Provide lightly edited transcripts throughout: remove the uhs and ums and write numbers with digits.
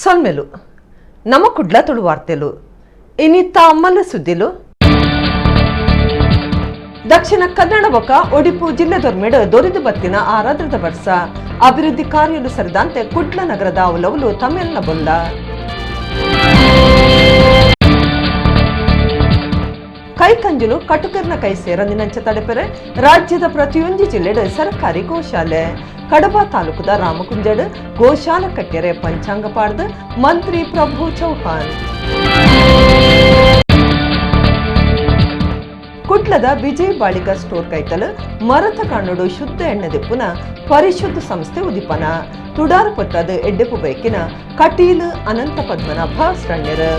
ಸೊಲ್ಮೆಲು ನಮ್ಮ ಕುಡ್ಲ ತುಳು ವಾರ್ತೆಲು ಇನಿತ್ತ ಅಮ್ಮಲ ಸುದ್ದಿಲು. ದಕ್ಷಿಣ ಕನ್ನಡ ಬೊಕ ಒಡಿಪು ಜಿಲ್ಲೆ ದೊರ್ಮೆಡ್ ದೊರಿದು ಬತ್ತಿನ ಆರಾಧದ ಬರ್ಸ ಅಭಿವೃದ್ಧಿ ಕಾರ್ಯಲು ಸರಿದಂತೆ ಕುಡ್ಲ ನಗರದ ಅವಲವಲು ತಮಿಳ್ನ ಬೊಲ್ಲ. ಕೈಕಂಜಲು ಕಟುಕರ್ನ ಕೈ ಸೇರಂದಿನಂಚ ತಡೆಪೆರೆ ರಾಜ್ಯದ ಪ್ರತಿಯೊಂದು ಜಿಲ್ಲೆಡ್ ಸರ್ಕಾರಿ ಗೋಶಾಲೆ. ಕಡಬ ತಾಲೂಕುದ ರಾಮಕುಂಜಡ್ ಗೋಶಾಲೆ ಕಟ್ಟೆರೆ ಪಂಚಾಂಗ ಪಾಡ್ದು ಮಂತ್ರಿ ಪ್ರಭು ಚೌಹಾಣ್. ಕುಡ್ಲದ ವಿಜಯ್ ಬಾಳಿಗ ಸ್ಟೋರ್ ಕೈತಲ್ ಮರತ ಕಣ್ಣುಡು ಶುದ್ಧ ಎಣ್ಣೆ ದಿಪ್ಪುನ ಪರಿಶುದ್ಧ ಸಂಸ್ಥೆ ಉದಿಪನ. ತುಡಾರು ಪೊತ್ತದ ಎಡ್ಡೆಪು ಬೈಕಿನ ಕಟೀಲು ಅನಂತ ಪದ್ಮನಾಭ ಸಣ್ಣರು.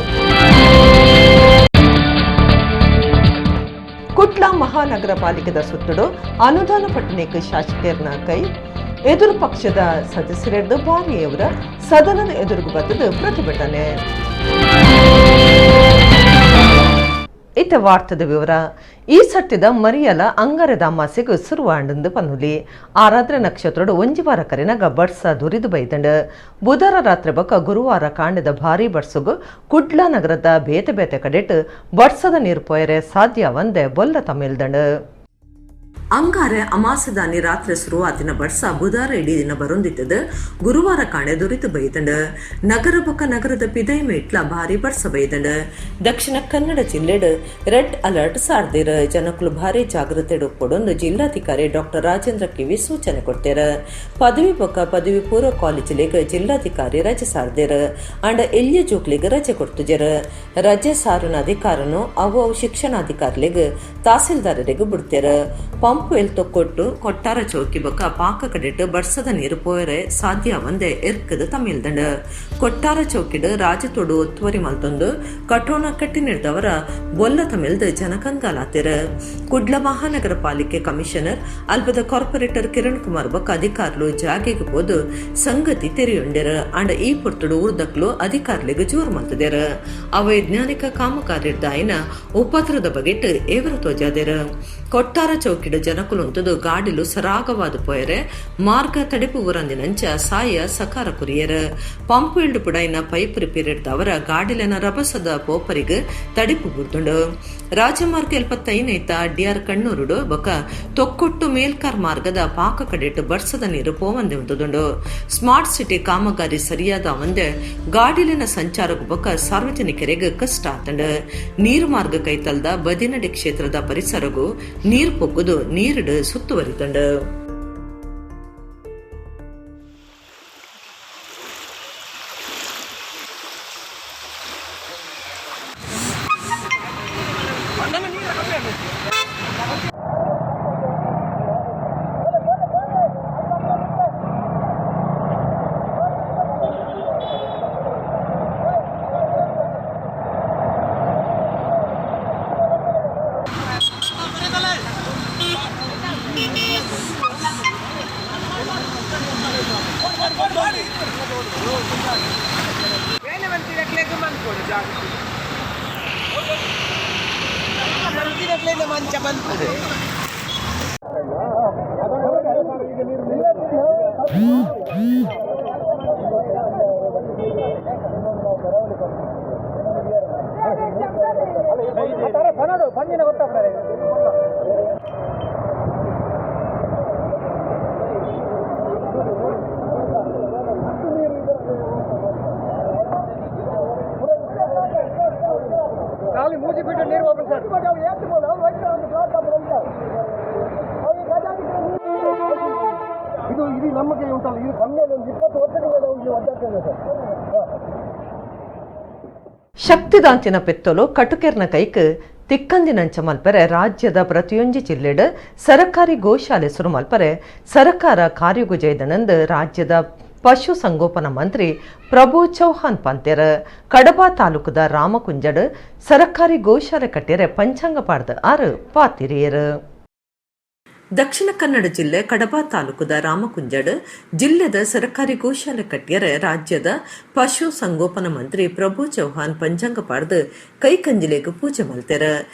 ಕುಟ್ಲ ಮಹಾನಗರ ಪಾಲಿಕೆದ ಸುತ್ತುಡು ಅನುದಾನ ಪಟ್ಟಣಕ್ಕೆ ಶಾಸಕರ್ನ ಕೈ. ಎದುರು ಪಕ್ಷದ ಸದಸ್ಯರೆಡ್ದು ಬಾರಿಯವರ ಸದನದ ಎದುರುಗು ಬತ್ತದ ಪ್ರತಿಭಟನೆ. ಇತ್ತ ವಾರ್ತದ ವಿವರ. ಈ ಸಟ್ಟಿದ ಮರಿಯಲ ಅಂಗಾರದ ಅಮಾಸೆಗು ಸುರುವಾಂಡಂದು ಪನ್ನುಲಿ. ಆರಾಧ್ರ ನಕ್ಷತ್ರೋಡು ಒಂಜಿ ವಾರ ಕರೆನಗ ಬಡ್ಸ ದುರಿದು ಬೈದಂಡು. ಬುಧವಾರ ರಾತ್ರಿ ಬೊಕ್ಕ ಗುರುವಾರ ಕಾಂಡದ ಭಾರಿ ಬಡ್ಸುಗು ಕುಡ್ಲ ನಗರದ ಬೇತೆ ಬೇತೆ ಕಡೆಟ್ ಬಡ್ಸದ ನೀರು ಪೋಯರೆ ಸಾಧ್ಯ ಒಂದೇ ಬೊಲ್ಲ ತಮಿಳ್ದಂಡು. ಅಂಗಾರೆ ಅಮಾಸದಾನಿ ರಾತ್ರಿ ಶುರುವಾತಿನ ಬಡ್ಸ ಬುಧಾರ ಇಡೀ ದಿನ ಬರೊಂದಿತ್ತದ ಗುರುವಾರ ಕಾಣೆ ದೊರಿತು ಬೈದಂಡು. ನಗರ ಬೊಕ್ಕ ನಗರದ ಪಿದೈ ಮೇಟ್ಲ ಭಾರಿ ಬಡ್ಸ ಬೈದಂಡು. ದಕ್ಷಿಣ ಕನ್ನಡ ಜಿಲ್ಲೆಡ್ ರೆಡ್ ಅಲರ್ಟ್ ಸಾರ್ದಿರ. ಜನಕುಲು ಭಾರಿ ಜಾಗೃತೆ ಪೊಡೊಂದು ಜಿಲ್ಲಾಧಿಕಾರಿ ಡಾಕ್ಟರ್ ರಾಜೇಂದ್ರ ಕಿವಿ ಸೂಚನೆ ಕೊಡ್ತೇರ. ಪದವಿ ಬೊಕ್ಕ ಪದವಿ ಪೂರ್ವ ಕಾಲೇಜುಲೆಗ್ ಜಿಲ್ಲಾಧಿಕಾರಿ ರಜೆ ಸಾರ್ದಿರ. ಅಂಡ ಎಲ್ಯ ಜೋಕ್ಲೆಗ್ ರಜೆ ಕೊಡ್ತುಜೆರ್. ರಜೆ ಸಾರುನ ಅಧಿಕಾರನು ಅವು ಅವು ಶಿಕ್ಷಣಾಧಿಕಾರಿಲೆಗ್ ತಹಸೀಲ್ದಾರರಿಗೆ ಬಿಡ್ತೇರ. ಪಂಪ್ ಎಲ್ ತೊಕ್ಕೊಟ್ಟು ಕೊಟ್ಟಾರ ಚೌಕಿ ಬೊಕ್ಕ ಪಾಕ ಕಡೆಟ್ ಬರ್ಸದ ನೀರು ಪೋಯರೆ ಸಾಧ್ಯ ಒಂದೇ ಎರ್ಕದ ತಮಿಳ್ದಂಡ. ಕೊಟ್ಟಾರ ಚೌಕಿಡ್ ರಾಜತೋಡು ಒತ್ತುವರಿ ಮಲ್ತೊಂದು ಕಠೋಣ ಕಟ್ಟಿ ನೀಡ್ದವರ ಬೊಲ್ಲ ತಮಿಳ್ದ ಜನಕಂಗಾಲಾತಿರ. ಕುಡ್ಲ ಮಹಾನಗರ ಪಾಲಿಕೆ ಕಮಿಷನರ್ ಅಲ್ಪದ ಕಾರ್ಪೊರೇಟರ್ ಕಿರಣ್ ಕುಮಾರ್ ಬೊಕ್ಕ ಅಧಿಕಾರಿಲು ಜಾಗೆಗೆ ಪೋದು ಸಂಗತಿ ತೆರೆಯುಂಡೆರ. ಅಂಡ ಈ ಪೊರ್ತುಡು ಊರ್ದಕ್ಲು ಅಧಿಕಾರಿಲಿಗೆ ಜೋರು ಮಲ್ತದೆರ. ಅವೈಜ್ಞಾನಿಕ ಕಾಮಗಾರಿರ್ದಾಯಿನ ಉಪದ್ರದ ಬಗೆಟ್ ಏವರ ತೋಜಾದೆರ. ಕೊಟ್ಟಾರ ಚೌಕಿಡ್ ಜನಕುಲುಂತುದು ಗಾಡಿಲು ಸರಾಗವಾದ ಪೋಯರೆ ಮಾರ್ಗ ತಡೆಪು ಊರಂದಿನಂಚ ಸಾಯ ಸಕಾರ ಕುರಿಯರ್. ಪಂಪ್ ಇಲ್ಡು ಪುಡೈನ ಪೈಪ್ ರಿಪೇರಿಡ್ದವರ ಗಾಡಿಲೆನ ರಭಸದ ಪೋಪರಿಗ್ ತಡೆಪು ಬುರ್ದುಂಡು. ರಾಜಮಾರ್ಗ 75 ಡಿಆರ್ ಕಣ್ಣೂರುಡು ಬೊಕ ತೊಕ್ಕೊಟ್ಟು ಮೇಲ್ಕಾರ್ ಮಾರ್ಗದ ಪಾಕ ಕಡೆಟ್ ಬರ್ಸದ ನೀರು ಪೋವಂದೆ ಉಂತುದುಂಡು. ಸ್ಮಾರ್ಟ್ ಸಿಟಿ ಕಾಮಗಾರಿ ಸರಿಯಾದ ಒಂದೆ ಗಾಡಿಲಿನ ಸಂಚಾರಕ್ಕೆ ಬೊಕ ಸಾರ್ವಜನಿಕರಿಗೆ ಕಷ್ಟ ಆತಂಡು. ನೀರು ಮಾರ್ಗ ಕೈತಲ್ದ ಬದಿನಡಿ ಕ್ಷೇತ್ರದ ಪರಿಸರಗೂ ನೀರು ಪೊಗ್ಗುದು ನೀರಿಡು ಸುತ್ತುವರಿತಂಡು. ಇದು ಇದು ನಮಗೆ ಉಂಟಲ್ಲ, ಇದು ಕಮ್ಮಿ ಒಂದು 20 ವರ್ಷಗಳ ಒದ್ದಾಡ್ತದೆ ಸರ್. ಶಕ್ತಿದಾಂಚಿನ ಪೆತ್ತೊಲು ಕಟುಕೆರ್ನ ಕೈಕ್ ತಿಕ್ಕಂದಿನಂಚ ಮಲ್ಪರೆ ರಾಜ್ಯದ ಪ್ರತಿಯೊಂಜಿ ಜಿಲ್ಲೆಡ್ ಸರಕಾರಿ ಗೋಶಾಲೆ ಸುರು ಮಲ್ಪರೆ ಸರಕಾರ ಕಾರ್ಯಗುಜೈದನಂದ್ ರಾಜ್ಯದ ಪಶು ಸಂಗೋಪನಾ ಮಂತ್ರಿ ಪ್ರಭು ಚೌಹಾಣ್ ಪಂತೆರ್. ಕಡಬ ತಾಲೂಕುದ ರಾಮಕುಂಜಡ್ ಸರಕಾರಿ ಗೋಶಾಲೆ ಕಟ್ಟೆರೆ ಪಂಚಾಂಗ ಪಾಡ್ದ ಆರು ಪಾತಿರಿಯರು. Dakshina Kannada ಜಿಲ್ಲೆ ಕಡಬ ತಾಲೂಕುದ ರಾಮಕುಂಜಡ್ ಜಿಲ್ಲೆದ ಸರಕಾರಿ ಗೋಶಾಲೆ ಕಟ್ಟಿಯರೆ ರಾಜ್ಯದ ಪಶು ಸಂಗೋಪನಾ ಮಂತ್ರಿ ಪ್ರಭು ಚೌಹಾನ್ ಪಂಚಾಂಗ ಪಾಡ್ದು ಕೈಕಂಜಿಲೆಗ್ ಪೂಜೆ ಮಲ್ತೆರ್.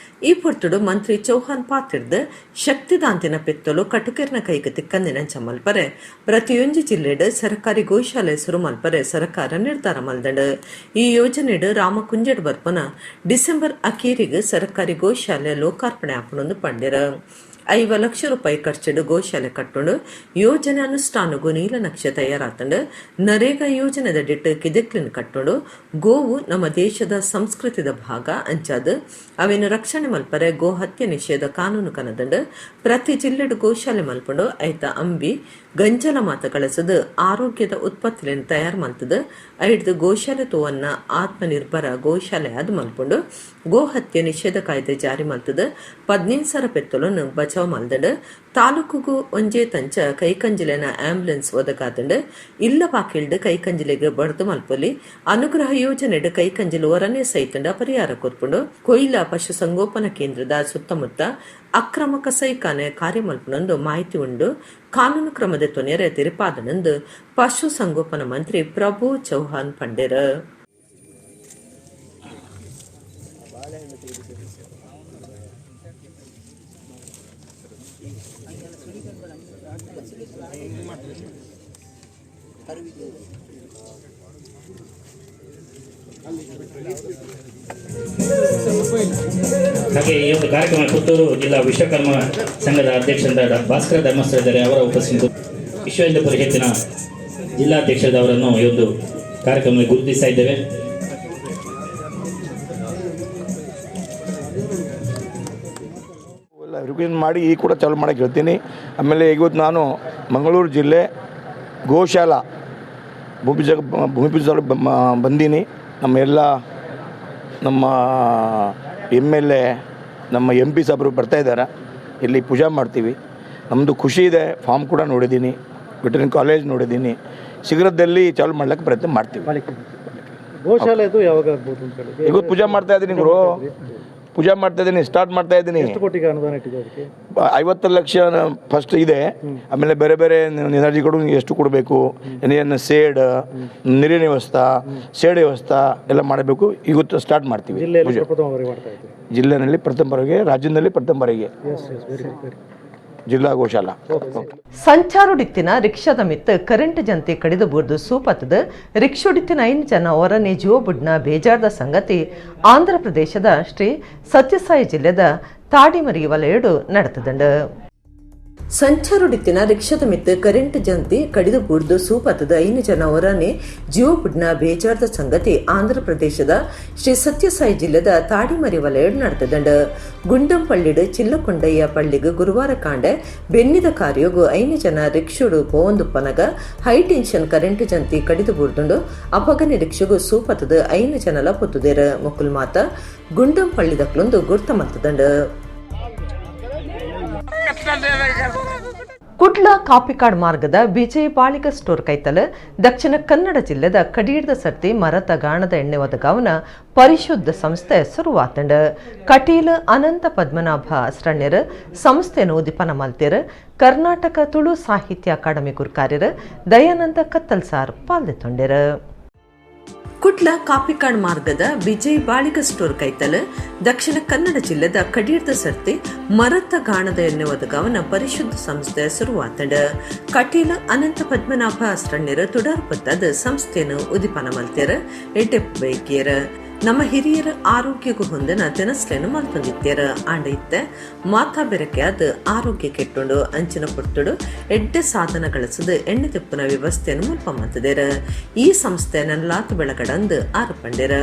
ಈ ಪೊರ್ತುಡು ಮಂತ್ರಿ ಚೌಹಾನ್ ಪಾತೆರ್ದ್, ಶಕ್ತಿದಾಂತಿನ ಪೆತ್ತೊಲು ಕಟುಕೆರ್ನ ಕೈಗ್ ತಿಕ್ಕಂದಿನಂಚ ಮಲ್ಪರೆ ಪ್ರತಿಯೊಂಜಿ ಜಿಲ್ಲೆಡ್ ಸರಕಾರಿ ಗೋಶಾಲೆ ಸುರು ಮಲ್ಪರೆ ಸರಕಾರ ನಿರ್ಧಾರ ಮಲ್ದ್ಂಡ್. ಈ ಯೋಜನೆಡ್ ರಾಮಕುಂಜಡ್ ಬರ್ಪುನ ಡಿಸೆಂಬರ್ ಅಕೇರಿಗ್ ಸರಕಾರಿ ಗೋಶಾಲೆ ಲೋಕಾರ್ಪಣೆ ಆಪುಂಡು ಪಂಡೆರ್. 50 ಲಕ್ಷ ರೂಪಾಯಿ ಖರ್ಚಿಡ್ ಗೋಶಾಲೆ ಕಟ್ಟುಂಡು. ಯೋಜನೆ ಅನುಷ್ಠಾನಗು ನೀಲನಕ್ಷೆ ತಯಾರಾತಂಡು. ನರೇಗಾ ಯೋಜನೆದಡಿಟ್ ಕಿದೆಕ್ಲಿನ್ ಕಟ್ಟುಂಡು. ಗೋವು ನಮ್ಮ ದೇಶದ ಸಂಸ್ಕೃತಿದ ಭಾಗ ಅಂಚಾದ್ ಅವೆನ್ ರಕ್ಷಣೆ ಮಲ್ಪರೆ ಗೋ ಹತ್ಯೆ ನಿಷೇಧ ಕಾನೂನು ಕನದಂಡು. ಪ್ರತಿ ಜಿಲ್ಲೆಡ್ ಗೋಶಾಲೆ ಮಲ್ಪುಂಡು. ಐತ ಅಂಬಿ ಗಂಜಲ ಮಾತ ಕಳಸದ್ ಆರೋಗ್ಯದ ಉತ್ಪತ್ತಿಲೆನ್ ತಯಾರು ಮಲ್ತದ್ ಐಡ್ದ್ ಗೋಶಾಲೆ ತೋವನ್ನ ಆತ್ಮನಿರ್ಭರ ಗೋಶಾಲೆ ಆದ್ ಮಲ್ಪುಂಡು. ಗೋ ಹತ್ಯೆ ನಿಷೇಧ ಕಾಯ್ದೆ ಜಾರಿ ಮಲ್ತದ್ 15,000 ಪೆತ್ತೊಲನ್ ಬಚಾವ್ ಮಲ್ದಂಡ್. ತಾಲೂಕುಗು ಒಂಜೇ ತಂಚ ಕೈಕಂಜಿಲೆನ ಆಂಬ್ಯುಲೆನ್ಸ್ ಒದಗಾದಂಡ್. ಇಲ್ಲ ಬಾಕಿಲ್ಡ್ ಕೈಕಂಜಿಲೆಗ್ ಬಡ್ದು ಮಲ್ಪೊಲಿ. ಅನುಗ್ರಹ ಯೋಜನೆಡ್ ಕೈಕಂಜಿಲು ಒರನೆ ಸೈತಂಡ ಪರಿಹಾರ ಕೊರ್ಪುಂಡು. ಕೊಯ್ಲ ಪಶು ಸಂಗೋಪನಾ ಕೇಂದ್ರದ ಸುತ್ತಮುತ್ತ ಅಕ್ರಮ ಕಸೈಖಾನೆ ಕಾರ್ಯ ಮಲ್ಪುನಂದು ಮಾಹಿತಿ ಉಂಡು. ಕಾನೂನು ಕ್ರಮದ ತೊನೆರೆ ತೆರಿಪಾದನಂದು ಪಶು ಸಂಗೋಪನಾ ಮಂತ್ರಿ ಪ್ರಭು ಚೌಹಾನ್ ಪಂಡೆರ್. ಹಾಗೆ ಈ ಒಂದು ಕಾರ್ಯಕ್ರಮ ಪುತ್ತೂರು ಜಿಲ್ಲಾ ವಿಶ್ವಕರ್ಮ ಸಂಘದ ಅಧ್ಯಕ್ಷರಾದ ಭಾಸ್ಕರ ಧರ್ಮಸ್ಥಳ ಇದ್ದಾರೆ, ಅವರ ಉಪಸ್ಥಿತಿ. ವಿಶ್ವ ಹಿಂದೂ ಪರಿಷತ್ತಿನ ಜಿಲ್ಲಾಧ್ಯಕ್ಷರವರನ್ನು ಈ ಒಂದು ಕಾರ್ಯಕ್ರಮದಲ್ಲಿ ಗುರುತಿಸ್ತಾ ಇದ್ದೇವೆ. ರಿಕ್ವೆಸ್ಟ್ ಮಾಡಿ ಈ ಕೂಡ ಚಾಲೂ ಮಾಡೋಕ್ಕೆ ಹೇಳ್ತೀನಿ. ಆಮೇಲೆ ಇವತ್ತು ನಾನು ಮಂಗಳೂರು ಜಿಲ್ಲೆ ಗೋಶಾಲಾ ಭೂಮಿ ಪೂಜೆ ಬಂದೀನಿ. ನಮ್ಮೆಲ್ಲ ನಮ್ಮ MLA, ನಮ್ಮ MP ಸಾಹೇಬರು ಬರ್ತಾಯಿದ್ದಾರೆ. ಇಲ್ಲಿ ಪೂಜೆ ಮಾಡ್ತೀವಿ. ನಮ್ಮದು ಖುಷಿ ಇದೆ. ಫಾರ್ಮ್ ಕೂಡ ನೋಡಿದ್ದೀನಿ, ವೆಟರ್ನರಿ ಕಾಲೇಜ್ ನೋಡಿದ್ದೀನಿ. ಶೀಘ್ರದಲ್ಲಿ ಚಾಲೂ ಮಾಡ್ಲಿಕ್ಕೆ ಪ್ರಯತ್ನ ಮಾಡ್ತೀವಿ. ಗೋಶಾಲೆದು ಯಾವಾಗ ಆಗ್ಬೋದು ಅಂತ ಹೇಳಿ ಇವತ್ತು ಪೂಜೆ ಮಾಡ್ತಾ ಇದ್ದೀನಿ ಗುರು, ಪೂಜೆ ಮಾಡ್ತಾ ಇದ್ದೀನಿ, ಸ್ಟಾರ್ಟ್ ಮಾಡ್ತಾ ಇದ್ದೀನಿ. ಎಷ್ಟು ಕೋಟಿಗೆ ಅನುದಾನ ಇಟ್ಟಿದೆ ಅದಕ್ಕೆ? 50 ಲಕ್ಷ ಫಸ್ಟ್ ಇದೆ. ಆಮೇಲೆ ಬೇರೆ ಬೇರೆ ಎನರ್ಜಿ ಕೊಡು, ಎಷ್ಟು ಕೊಡಬೇಕು, ಏನು ಸೇಡ್, ನೀರಿನ ವ್ಯವಸ್ಥೆ, ಸೇಡ್ ವ್ಯವಸ್ಥೆ ಎಲ್ಲ ಮಾಡಬೇಕು. ಇವತ್ತು ಸ್ಟಾರ್ಟ್ ಮಾಡ್ತೀವಿ. ಜಿಲ್ಲೆಯಲ್ಲಿ ಪೂಜೆ. ಪ್ರಥಮ ಬಾರಿ ಮಾಡ್ತಾ ಇದ್ದೀವಿ. ಜಿಲ್ಲೆನಲ್ಲಿ ಪ್ರಥಮ ಬಾರಿಗೆ, ರಾಜ್ಯದಲ್ಲಿ ಪ್ರಥಮ ಬಾರಿಗೆ ಜಿಲ್ಲಾ ಗೋಶಾಲಾ. ಸಂಚಾರುಡಿತ್ತಿನ ರಿಕ್ಷಾದ ಮಿತ್ತ ಕರೆಂಟ್ ಜಂತಿ ಕಡಿದು ಬುರ್ದು ಸೂಪತ್ತದ ರಿಕ್ಷೋಡಿತ್ತಿನ 5 ಜನ ಹೊರನೆ ಜೀವಬುಡ್ನ ಬೇಜಾರದ ಸಂಗತಿ ಆಂಧ್ರ ಪ್ರದೇಶದ ಶ್ರೀ ಸತ್ಯಸಾಯಿ ಜಿಲ್ಲೆದ ತಾಡಿಮರಿ ವಲಯಡು ನಡೆತದಂಡು. ಸಂಚಾರುಡಿತ್ತಿನ ರಿಕ್ಷಾದ ಮಿತ್ತ ಕರೆಂಟ್ ಜಂತಿ ಕಡಿದು ಬುರ್ದು ಸೂಪತ್ತದ 5 ಜನ ಹೊರನೆ ಜೀವಬುಡ್ನ ಬೇಜಾರದ ಸಂಗತಿ ಆಂಧ್ರ ಪ್ರದೇಶದ ಶ್ರೀ ಸತ್ಯಸಾಯಿ ಜಿಲ್ಲೆದ ತಾಡಿಮರಿ ವಲಯಡು ನಡೆತದಂಡು. ಗುಂಡಂಪಳ್ಳಿಡು ಚಿಲ್ಲಕೊಂಡಯ್ಯ ಪಳ್ಳಿಗೆ ಗುರುವಾರ ಕಾಂಡೆ ಬೆನ್ನಿದ ಕಾರ್ಯೋಗು 5 ಜನ ರಿಕ್ಷೋಡು ಪೋವೊಂದು ಪನಗ high tension current ಜಂತಿ ಕಡಿದು ಬುರ್ದುಂಡು. ಅಪಗನೆ ರಿಕ್ಷೆಗು ಸೂಪತ್ತದ 5 ಜನಲ ಪೊತ್ತುದೇರ. ಮುಕುಲ್ ಮಾತ ಗುಂಡಂಪಳ್ಳಿದಕ್ಲೊಂದು ಗುರ್ತ ಮಲ್ತದಂಡು. ಕುಡ್ಲ ಕಾಪಿಕಾಡ್ ಮಾರ್ಗದ ವಿಜಯ ಬಾಳಿಗ ಸ್ಟೋರ್ ಕೈತಲ್ ದಕ್ಷಿಣ ಕನ್ನಡ ಜಿಲ್ಲೆದ ಕಡೀರ್ದ ಸರ್ತಿ ಮರತ ಗಾಣದ ಎಣ್ಣೆ ಒದಗಾವನ ಪರಿಶುದ್ಧ ಸಂಸ್ಥೆ ಶುರುವಾತಂಡ. ಕಟೀಲ್ ಅನಂತ ಪದ್ಮನಾಭ ಅಸ್ರಣ್ಯರ್ ಸಂಸ್ಥೆಯನ್ನು ಉದಿಪನ ಮಲ್ತೇರ್. ಕರ್ನಾಟಕ ತುಳು ಸಾಹಿತ್ಯ ಅಕಾಡೆಮಿ ಗುರ್ಕಾರ್ಯರ್ ದಯಾನಂದ ಕತ್ತಲ್ಸಾರ್ ಪಾಲ್ದೆತ್ತೊಂಡೆರ್. ಕುಡ್ಲ ಕಾಪಿಕಾಡ್ ಮಾರ್ಗದ ವಿಜಯ್ ಬಾಳಿಗ ಸ್ಟೋರ್ ಕೈತಲ್ ದಕ್ಷಿಣ ಕನ್ನಡ ಜಿಲ್ಲೆದ ಕಡೀರ್ದ ಸರ್ತಿ ಮರತ ಗಾಣದ ಎಣ್ಣೆ ಒದಗಾವನ ಪರಿಶುದ್ಧ ಸಂಸ್ಥೆ ಶುರುವಾತಂಡ. ಕಟೀಲ್ ಅನಂತ ಪದ್ಮನಾಭ ಅಸ್ರಣ್ಯರ ತುಡಾರ್ ಪತ್ತದ ಸಂಸ್ಥೆಯನ್ನು ಉದಿಪನ ಮಲ್ತೇರ್. ಎಡ್ಡೆಪ್ ಬೈಕಿಯರ್ ನಮ್ಮ ಹಿರಿಯರ ಆರೋಗ್ಯಕ್ಕೂ ಹೊಂದಿನ ತಿನಸ್ಲೇನು ಮಲ್ತೊಂದಿತ್ತೇರ. ಆಂಡ ಇತ್ತೆ ಮಾತಾ ಬೆರಕೆ ಅದು ಆರೋಗ್ಯ ಕೆಟ್ಟುಂಡು. ಅಂಚಿನ ಪೊರ್ತುಡು ಎಡ್ಡೆ ಸಾಧನ ಗಳಸದು ಎಣ್ಣೆ ತಿಪ್ಪುನ ವ್ಯವಸ್ಥೆಯನ್ನು ಮುಲ್ಪ ಮಲ್ತದೇರ. ಈ ಸಂಸ್ಥೆ ನಲ್ಲಾತು ಬೆಳಗಡಂದು ಆರು ಪಂಡೇರ.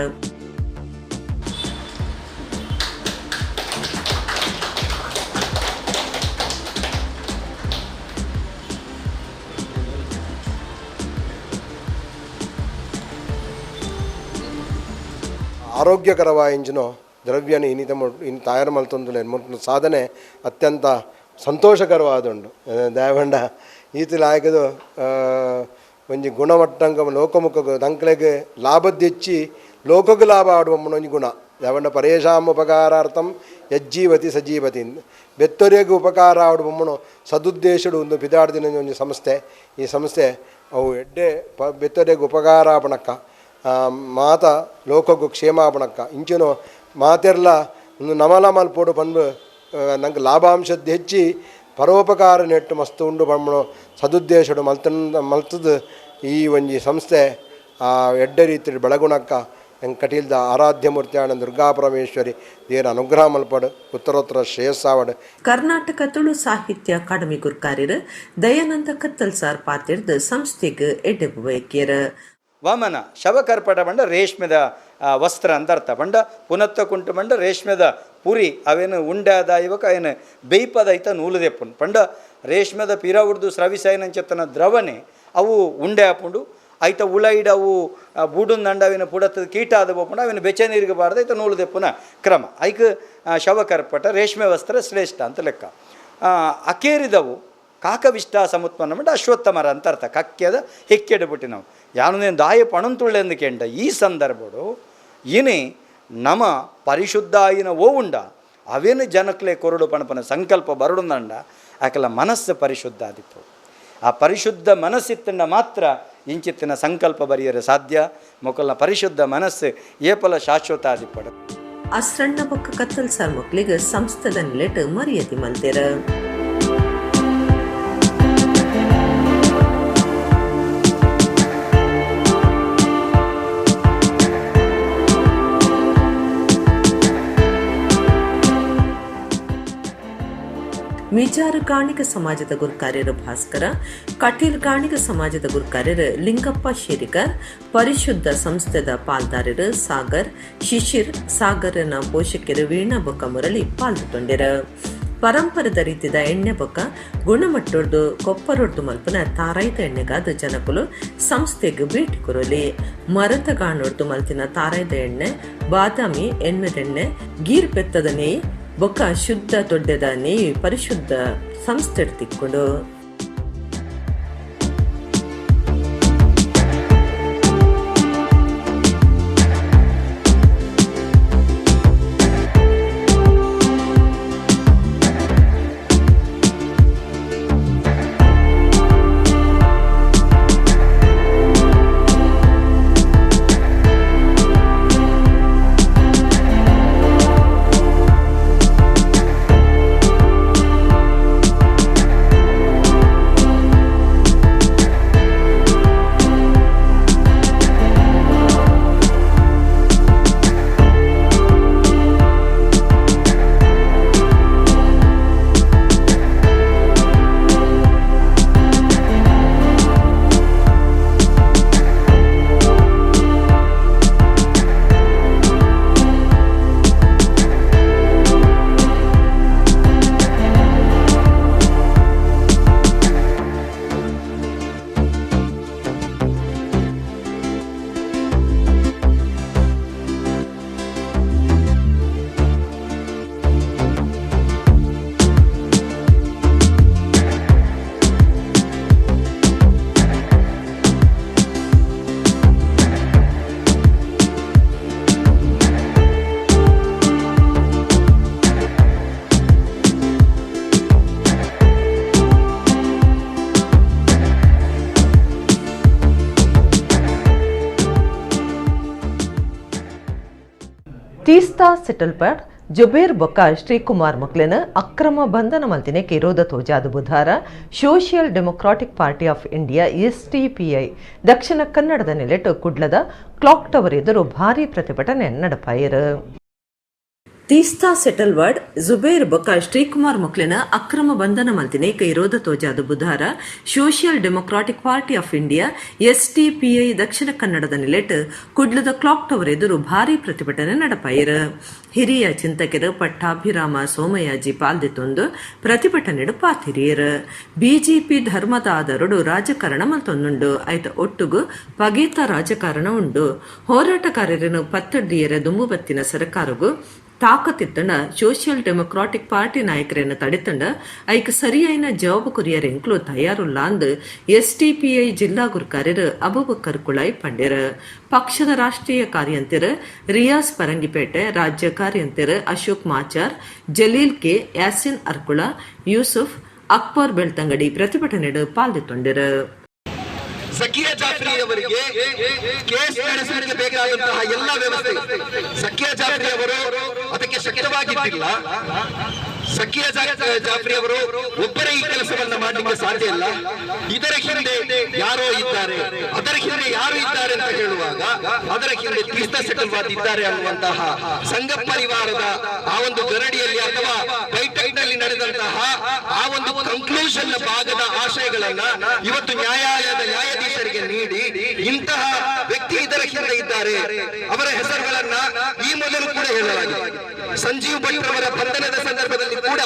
ಆರೋಗ್ಯಕರವಾಯಿಂಚಿನ ದ್ರವ್ಯನ ಇನ್ನಿತ ಇನ್ನು ತಯಾರು ಮಲ್ತೊಂದುಲ್ಲೆರ್. ಮೊಟ್ನ ಸಾಧನೆ ಅತ್ಯಂತ ಸಂತೋಷಕರವಾದುಂಡು. ದಾಯೆಪಂಡ ಈತ್ ಲಾಯಕದ ಒಂಜಿ ಗುಣಮಟ್ಟಂಕ ಲೋಕಮುಖ ತಂಕ್ಲೆಗ್ ಲಾಭದೆಚ್ಚಿ ಲೋಕಗ್ ಲಾಭ ಆಡುವ ಒಂಜಿ ಗುಣ. ದಾಯೆಪಂಡ ಪರೇಶಾಂ ಉಪಕಾರಾರ್ಥಂ ಯಜ್ಜೀವತಿ ಸಜೀವತಿ ಬೆತ್ತೊರೆಗೂ ಉಪಕಾರ ಆವಡು ಬೊಮ್ಮನು ಸದುದ್ದೇಶಡು ಒಂದು ಪಿದಾಡ್ದಿನ ಒಂಜಿ ಸಂಸ್ಥೆ. ಈ ಸಂಸ್ಥೆ ಅವು ಎಡ್ಡೆ ಬೆತ್ತೊರೆಗೂ ಉಪಕಾರ ಆಪಣಕ್ಕ ಮಾತ ಲೋಕಗೂ ಕ್ಷೇಮ ಆಪಣಕ್ಕ ಇಂಚಿನ ಮಾತೆರ್ಲ ಒಂದು ನಮಲ ಮಲ್ಪೋಡು ಪಂಡು ನಂಗೆ ಲಾಭಾಂಶದ ಹೆಚ್ಚಿ ಪರೋಪಕಾರ ನೆಟ್ಟು ಮಸ್ತ್ ಉಂಡು ಪಂಬಣು ಸದುದ್ದೇಶಡು ಮಲ್ತದ ಈ ಒಂಜಿ ಸಂಸ್ಥೆ ಆ ಎಡ್ಡೆ ರೀತಿ ಬೆಳಗುಣಕ್ಕ ಕಟೀಲ್ದ ಆರಾಧ್ಯ ಮೂರ್ತಿಯಾಣ ದುರ್ಗಾ ಪರಮೇಶ್ವರಿ ದೇವರ ಅನುಗ್ರಹ ಮಲ್ಪಡು ಉತ್ತರೋತ್ತರ ಶ್ರೇಯಸ್ಸಾವಡು. ಕರ್ನಾಟಕ ತುಳು ಸಾಹಿತ್ಯ ಅಕಾಡೆಮಿ ಗುರ್ಕಾರ್ಯರು ದಯಾನಂದ ಕತ್ತಲ್ ಸಾರ್ ಪಾತಿರ್ದು ಸಂಸ್ಥೆಗೆ ಎಡ್ಡೆ ಬಯಕಿಯರು. ವಾಮನ ಶವಕರ್ಪಟ ಬಂಡ ರೇಷ್ಮೆದ ವಸ್ತ್ರ ಅಂತ ಅರ್ಥ. ಬಂಡ ಪುನತ್ತ ಕುಂಟು ಬಂಡ ರೇಷ್ಮೆದ ಪುರಿ ಅವೇನು ಉಂಡಾದ ಇವಾಗ ಏನು ಬೇಯ್ಪದ ಐತ ನೂಲುದೆಪ್ಪುನ್ ಪಂಡ ರೇಷ್ಮೆದ ಪಿರ ಉಡ್ದು ಸ್ರವಿಸಾಯನಂಚೆತ್ತನ ದ್ರವಣೆ ಅವು ಉಂಡೆ ಆಪುಂಡು ಐತ ಉಳೈಡ್ ಅವು ಬೂಡುಂದಂಡ ಅವಿನ ಪುಡತ್ತದ ಕೀಟ ಆದ ಬೋಪುಂಡು ಅವಿನ ಬೆಚ್ಚ ನೀರಿಗೆ ಬಾರ್ದು ಐತ ನೂಲುದೆಪ್ಪುನ ಕ್ರಮ ಐಕ್ ಶವಕರ್ಪಟ ರೇಷ್ಮೆ ವಸ್ತ್ರ ಶ್ರೇಷ್ಠ ಅಂತ ಲೆಕ್ಕ. ಅಕೇರಿದವು ಕಾಕವಿಷ್ಟ ಸಮುತ್ಪನ್ನ ಮಂಡ ಅಶ್ವತ್ಥಮರ ಅಂತ ಅರ್ಥ. ಕಕ್ಕೆದ ಹೆಕ್ಕೆಡು ಬಿಟ್ಟು ನಾವು ಯಾನು ದಾಯ ಪಣಂತುಳ್ಳೆಂದು ಕೆಂಡ ಈ ಸಂದರ್ಭಡು ಇನಿ ನಮ ಪರಿಶುದ್ಧ ಆಯಿನ ಓವುಂಡ ಅವೇನು ಜನಕ್ಲೆ ಕೊರಡು ಪಣಪನ ಸಂಕಲ್ಪ ಬರಡುಂದಂಡ ಆಕೆಲ್ಲ ಮನಸ್ಸು ಪರಿಶುದ್ಧ ಆದಿತ್ತು. ಆ ಪರಿಶುದ್ಧ ಮನಸ್ಸಿತ್ತಂಡ ಮಾತ್ರ ಇಂಚಿತ್ತಿನ ಸಂಕಲ್ಪ ಬರೆಯರೆ ಸಾಧ್ಯ. ಮೊಕಲ್ನ ಪರಿಶುದ್ಧ ಮನಸ್ಸು ಏಪಲ ಶಾಶ್ವತ ಆದಿಪ್ಪಡು. ಅಸ್ರಣ್ಣ ಬೊಕ್ಕ ಕತ್ತಲ್ ಸಾರ್ ಮಕ್ಕಳಿಗೆ ಸಂಸ್ಥೆದ ನಿಲೆಟ್ ಮರ್ಯಾದೆ ಮಲ್ತೆರ. ಮಿಜಾರು ಗಾಣಿಗ ಸಮಾಜದ ಗುರುಕಾರ್ಯರು ಭಾಸ್ಕರ, ಕಟೀಲ್ ಗಾಣಿಗ ಸಮಾಜದ ಗುರುಕಾರ್ಯರು ಲಿಂಗಪ್ಪ ಶೇರಿಕರ್, ಪರಿಶುದ್ಧ ಸಂಸ್ಥೆದ ಪಾಲ್ದಾರರು ಸಾಗರ್, ಶಿಶಿರ್, ಸಾಗರನ ಪೋಷಕರು ವೀಣಾ ಬೊಕ್ಕ ಮುರಳಿ ಪಾಲ್ಗೊಂಡಿರು. ಪರಂಪರೆದ ರೀತಿದ ಎಣ್ಣೆ ಬೊಕ್ಕ ಗುಣಮಟ್ಟೊಡ್ದು ಕೊಪ್ಪರೊಡ್ದು ಮಲ್ಪನ ತಾರಾಯ್ದ ಎಣ್ಣೆಗಾದ ಜನಕುಲು ಸಂಸ್ಥೆಗೆ ಭೇಟಿ ಕೊರಲಿ. ಮರತ ಗಾಣೊಡ್ದು ಮಲ್ತಿನ ತಾರಾಯ್ದ ಎಣ್ಣೆ, ಬಾದಾಮಿ ಎಣ್ಮೆದೆಣ್ಣೆ, ಗೀರ್ ಪೆತ್ತದ ನೇಯ್ ಬೊಕ್ಕ ಶುದ್ಧ ದೊಡ್ಡದ ನೇಯ್ ಪರಿಶುದ್ಧ ಸಂಸ್ಥೆ ತಿಕ್ಕೊಂಡು. ತೀಸ್ತಾ ಸೆಟಲ್ಪಾಡ್ ಜುಬೇರ್ ಬೊಕ್ಕ ಶ್ರೀಕುಮಾರ್ ಮಕ್ಲೆನ ಅಕ್ರಮ ಬಂಧನ ಮಲ್ತಿನ ವಿರೋಧ ತೋಜಾದ ಬುಧಾರ Social Democratic Party of India SDPI ದಕ್ಷಿಣ ಕನ್ನಡದ ನೆಲೆಟು ಕುಡ್ಲದ ಕ್ಲಾಕ್ ಟವರ್ ಎದುರು ಭಾರೀ ಪ್ರತಿಭಟನೆ ನಡಪಾಯರು. ತೀಸ್ತಾ ಸೆಟಲ್ವಾರ್ಡ್ ಜುಬೇರ್ ಬೊಕ್ಕ ಶ್ರೀಕುಮಾರ್ ಮಕ್ಲೆನ ಅಕ್ರಮ ಬಂಧನ ಮಲ್ತಿನ ವಿರೋಧ ತೋಜಾದ ಬುಧಾರ Social Democratic Party of India SDPI ದಕ್ಷಿಣ ಕನ್ನಡದ ನೆಲೆಟ್ ಕುಡ್ಲದ ಕ್ಲಾಕ್ ಟವರ್ ಎದುರು ಭಾರೀ ಪ್ರತಿಭಟನೆ ನಡಪಾಯರು. ಹಿರಿಯ ಚಿಂತಕರು ಪಟ್ಟಾಭಿರಾಮ ಸೋಮಯಾಜಿ ಪಾಲ್ದಿತ್ತೊಂದು ಪ್ರತಿಭಟನೆ ಪಾತಿರಿಯರು. ಬಿಜೆಪಿ ಧರ್ಮದ ಆಧಾರಡು ರಾಜಕಾರಣ ಮಲ್ತೊಂದುಂಡು, ಆಯ್ತ ಒಟ್ಟುಗು ಪಗೇತ ರಾಜಕಾರಣ ಉಂಡು. ಹೋರಾಟಗಾರರನ್ನು ಪತ್ತಡ್ಡಿಯರ ದುಂಬುಬತ್ತಿನ ಸರ್ಕಾರಗೂ ತಾಕತ್ತಿತ್ತಂಡ ಸೋಷಿಯಲ್ ಡೆಮೊಕ್ರಾಟಿಕ್ ಪಾರ್ಟಿ ನಾಯಕರನ್ನು ತಡೆತಂಡ ಐಕ್ ಸರಿಯಾಯಿನ ಜವಾಬು ಕೊರಿಯರ್ ಎಂಕ್ಲು ತಯಾರುಲ್ಲ ಅಂದ್ ಎಸ್ಡಿಪಿಐ ಜಿಲ್ಲಾ ಗುರುಕಾರ್ಯರು ಅಬೂಬಕ್ಕರ್ ಕುಳಾಯ್ ಪಂಡೆರ್. ಪಕ್ಷದ ರಾಷ್ಟ್ರೀಯ ಕಾರ್ಯಂತೆರ್ ರಿಯಾಸ್ ಪರಂಗಿಪೇಟೆ, ರಾಜ್ಯ ಕಾರ್ಯಂತೆರ್ ಅಶೋಕ್ ಮಾಚಾರ್, ಜಲೀಲ್ ಕೆ, ಯಾಸಿನ್ ಅರ್ಕುಳ, ಯೂಸುಫ್ ಅಕ್ಬರ್ ಬೆಳ್ತಂಗಡಿ ಪ್ರತಿಭಟನೆಡ್ ಪಾಲ್ದೆತ್ತೊಂಡೆರ್. ಸಕಿಯಾ ಜಾಫ್ರಿ ಅವರಿಗೆ ಕೇಸ್ ನಡೆಸಲಿಕ್ಕೆ ಬೇಕಾದಂತಹ ಎಲ್ಲ ವ್ಯವಸ್ಥೆ, ಸಕಿಯಾ ಜಾಫ್ರಿ ಅವರು ಅದಕ್ಕೆ ಶಕ್ತವಾಗಿದ್ದಿಲ್ಲ. ಸಕಿಯಾ ಜಾಫ್ರಿ ಅವರು ಒಬ್ಬರೇ ಈ ಕೆಲಸವನ್ನ ಮಾಡಲಿಕ್ಕೆ ಸಾಧ್ಯ ಇಲ್ಲ. ಇದರ ಹಿಂದೆ ಯಾರೋ ಇದ್ದಾರೆ. ಅದರ ಹಿಂದೆ ಯಾರು ಇದ್ದಾರೆ ಅಂತ ಹೇಳುವಾಗ, ಅದರ ಹಿಂದೆ ತೀಸ್ತಾ ಸೆಟಲ್ವಾದ್ ಇದ್ದಾರೆ ಅನ್ನುವಂತಹ ಸಂಘ ಪರಿವಾರದ ಆ ಒಂದು ಗರಡಿಯಲ್ಲಿ ಅಥವಾ ಬೈಠಕ್ನಲ್ಲಿ ನಡೆದಂತಹ ಆ ಒಂದು ಕನ್ಕ್ಲೂಷನ್ ಭಾಗದ ಆಶಯಗಳನ್ನ ಇವತ್ತು ನ್ಯಾಯಾಲಯದ ನ್ಯಾಯಾಧೀಶರಿಗೆ ನೀಡಿ, ಇಂತಹ ವ್ಯಕ್ತಿ ಇದರ ಹಿಂದೆ ಇದ್ದಾರೆ, ಅವರ ಹೆಸರುಗಳನ್ನ ಈ ಮೊದಲು ಕೂಡ ಹೇಳಲಾಗಿದೆ. ಸಂಜೀವ್ ಭಟ್ ಅವರ ಬಂಧನದ ಸಂದರ್ಭದಲ್ಲಿ ಕೂಡ